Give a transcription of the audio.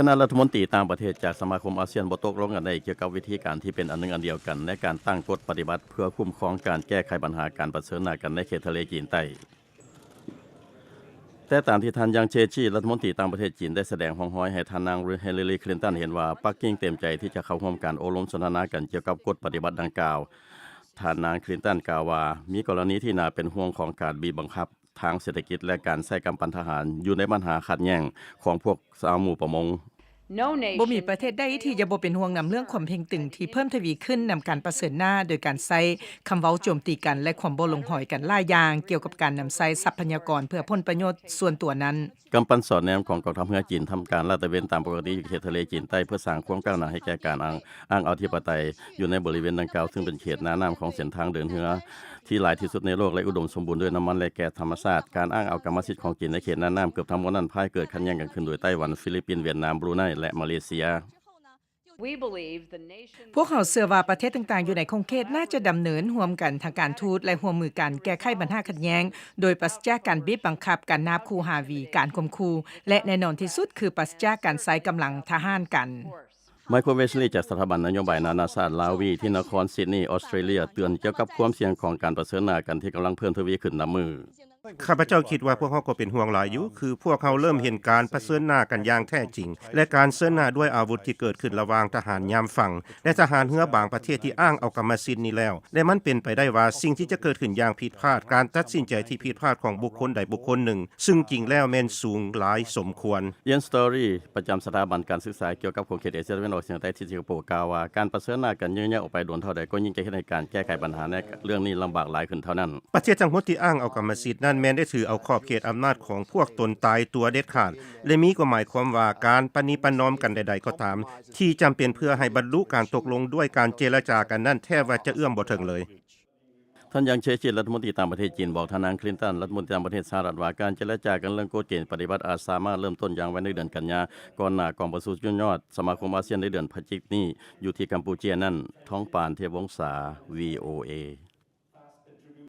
ຄະນະລັດຖະມົນຕີຕ່າງປະເທດຈາກສະມາຄົມອາຊຽນບໍ່ຕົກລົງກັນໄດ້ກ່ຽວກັບວິທີການທີ່ເປັນອັນໜຶ່ງອັນດຽວກັນ ໃນການຕັ້ງກົດປະຕິບັດເພື່ອຄຸ້ມຄອງການແກ້ໄຂບັນຫາການປະເຊີນໜ້າກັນໃນເຂດທະເລຈີນໃຕ້. ແຕ່ຕາມທີ່ທ່ານ ຢາງ ເຈຍຈີ ລັດຖະມົນຕີຕ່າງປະເທດຈີນ ໄດ້ສະແດງຮ່ອງຮອຍໃຫ້ທ່ານນາງ ຮິລລີ ຄລິນຕັນ ເຫັນວ່າປັກກິ່ງເຕັມໃຈທີ່ຈະເຂົ້າຮ່ວມການໂອ້ລົມສົນທະນາກັນກ່ຽວກັບກົດປະຕິບັດດັ່ງກ່າວ. ທ່ານນາງ ຄລິນຕັນ ກ່າວວ່າ ມີກໍລະນີທີ່ໜ້າເປັນຫ່ວງຂອງການບີບບັງຄັບທາງເສດຖະກິດ ແລະ ການໃຊ້ກຳປັ່ນທະຫານຢູ່ໃນບັນຫາຂັດແຍ່ງຂອງພວກຊາວປະມົງ. ບໍ່ມີປະເທດໃດທີ່ຈະບໍ່ເປັນຫ່ວງນຳເລື່ອງຄວາມເຄັ່ງຕຶງທີ່ເພີ່ມທະວີຂຶ້ນນຳການປະເຊີນໜ້າໂດຍການໃຊ້ຄຳເວົ້າໂຈມຕີກັນ ແລະ ຄວາມບໍ່ລົງຮອຍກັນຫຼາຍຢ່າງກ່ຽວກັບການນຳໃຊ້ຊັບພະຍາກອນເພື່ອຜົນປະໂຫຍດສ່ວນຕົວນັ້ນ. ກຳປັ່ນສອດແນມຂອງກອງທັບເຮືອຈີນທຳການລາດຕະເວນຕາມປົກກະຕິຢູ່ເຂດທະເລຈີນໃຕ້ ເພື່ອສ້າງຄວາມກ້າວໜ້າໃຫ້ແກ່ການອ້າງ ອ້າງອະທິປະໄຕຢູ່ໃນບໍລິເວນດັ່ງກ່າວ ຊຶ່ງເປັນເຂດໜ້ານ້ຳຂອງເສັ້ນທາງເດີນເຮືອທີ່ຫຼາຍທີ່ສຸດໃນໂລກ ແລະ ອຸດົມສົມບູນດ້ວຍນ້ຳມັນ ແລະ ແກສທຳມະຊາດ. ການອ້າງເອົາກຳມະສິດຂອງຈີນໃນເຂດໜ້ານ້ຳເກືອບທັງໝົດນັ້ນ ພາໃຫ້ເກີດຂັດແຍ່ງກັນຂຶ້ນໂດຍໄຕ້ຫວັນ, ຟີລິບປິນ, ຫວຽດນາມ, ບຣູໄນ ແລະ ມາເລເຊຍ. ພວກເຮົາເຊື່ອວ່າປະເທດຕ່າງໆຢູ່ໃນຂົງເຂດໜ້າຈະດຳເນີນຮ່ວມກັນທາງການທູດ ແລະ ຮ່ວມມືກັນແກ້ໄຂບັນຫາຂັດແຍ່ງ ໂດຍປາສຈາກການບີບບັງຄັບ, ການນາບຂູ່ຫາວີ, ການຂົ່ມຂູ່ ແລະ ແນ່ນອນທີ່ສຸດຄືປາສຈາກການໃຊ້ກຳລັງທະຫານກັນ. ໄມເຄິນ ເວສລີ ຈາກສະຖາບັນນະໂຍບາຍນານາຊາດລາວວີ ທີ່ນະຄອນຊິດນີ ອອສເຕຣເລຍ ເຕືອນກ່ຽວກັບຄວາມສ່ຽງຂອງການປະເຊີນໜ້າກັນທີ່ກຳລັງເພີ່ມທະວີຂຶ້ນນັບມື້. ຂ້າພະເຈົ້າຄິດວ່າພວກເຮົາກໍເປັນຫ່ວງຫຼາຍຢູ່ ຄືພວກເຮົາເລີ່ມເຫັນການປະເຊີນໜ້າກັນຢ່າງແທ້ຈິງ ແລະ ການເຊີນໜ້າດ້ວຍອາວຸດທີ່ເກີດຂຶ້ນລະຫວ່າງທະຫານຍາມຝັ່ງ ແລະ ທະຫານເຮືອບາງປະເທດທີ່ອ້າງເອົາກຳມະສິດນີ້ແລ້ວ ແລະ ມັນເປັນໄປໄດ້ວ່າສິ່ງທີ່ຈະເກີດຂຶ້ນຢ່າງຜິດພາດ, ການຕັດສິນໃຈທີ່ຜິດພາດຂອງບຸກຄົນໃດບຸກຄົນໜຶ່ງ ຊຶ່ງຈິງແລ້ວແມ່ນສູງຫຼາຍສົມຄວນ. ອີນ ສະຕໍຣີ ປະຈຳສະຖາບັນການສຶກສາກ່ຽວກັບຂົງເຂດເອເຊຍຕາເວັນອອກສຽງໃຕ້ທີ່ສິງກະໂປ ກ່າວວ່າ ການປະເຊີນໜ້າກັນຍືນຍາວອອກໄປດົນເທົ່າໃດ ກໍຍິ່ງຈະເຮັດໃຫ້ການແກ້ໄຂບັນຫາໃນເລື່ອງນີ້ລຳບາກຫຼາຍຂຶ້ນເທົ່ານັ້ນ. ປະເທດທັງໝົດທີ່ອ້າງເອົາກຳມະສິດນັ້ນ ແມ່ນໄດ້ຖືເອົາຂອບເຂດອຳນາດຂອງພວກຕົນຕາຍຕົວເດັດຂາດ ແລະ ມີກໍໝາຍຄວາມວ່າການປະນີປະນອມກັນໃດໆກໍຕາມ ທີ່ຈຳເປັນເພື່ອໃຫ້ບັນລຸການຕົກລົງດ້ວຍການເຈລະຈາກັນນັ້ນ ແທບວ່າຈະເອື້ອມບໍ່ເຖິງເລີຍ. ທ່ານ ຢາງ ເຈຍຈີ ລັດຖະມົນຕີຕ່າງປະເທດຈີນ ບອກທ່ານນາງ ຄລິນຕັນ ລັດຖະມົນຕີຕ່າງປະເທດສະຫະລັດວ່າ ການເຈລະຈາກັນເລື່ອງກົດເກນປະຕິບັດອາດສາມາດເລີ່ມຕົ້ນຢ່າງໄວໃນເດືອນກັນຍາ ກ່ອນໜ້າກອງປະຊຸມສຸດຍອດສະມາຄົມອາຊຽນໃນເດືອນພະຈິກນີ້ ຢູ່ທີ່ກຳປູເຈຍນັ້ນ. ທອງປານ ເທບວົງສາ ວີໂອເອ.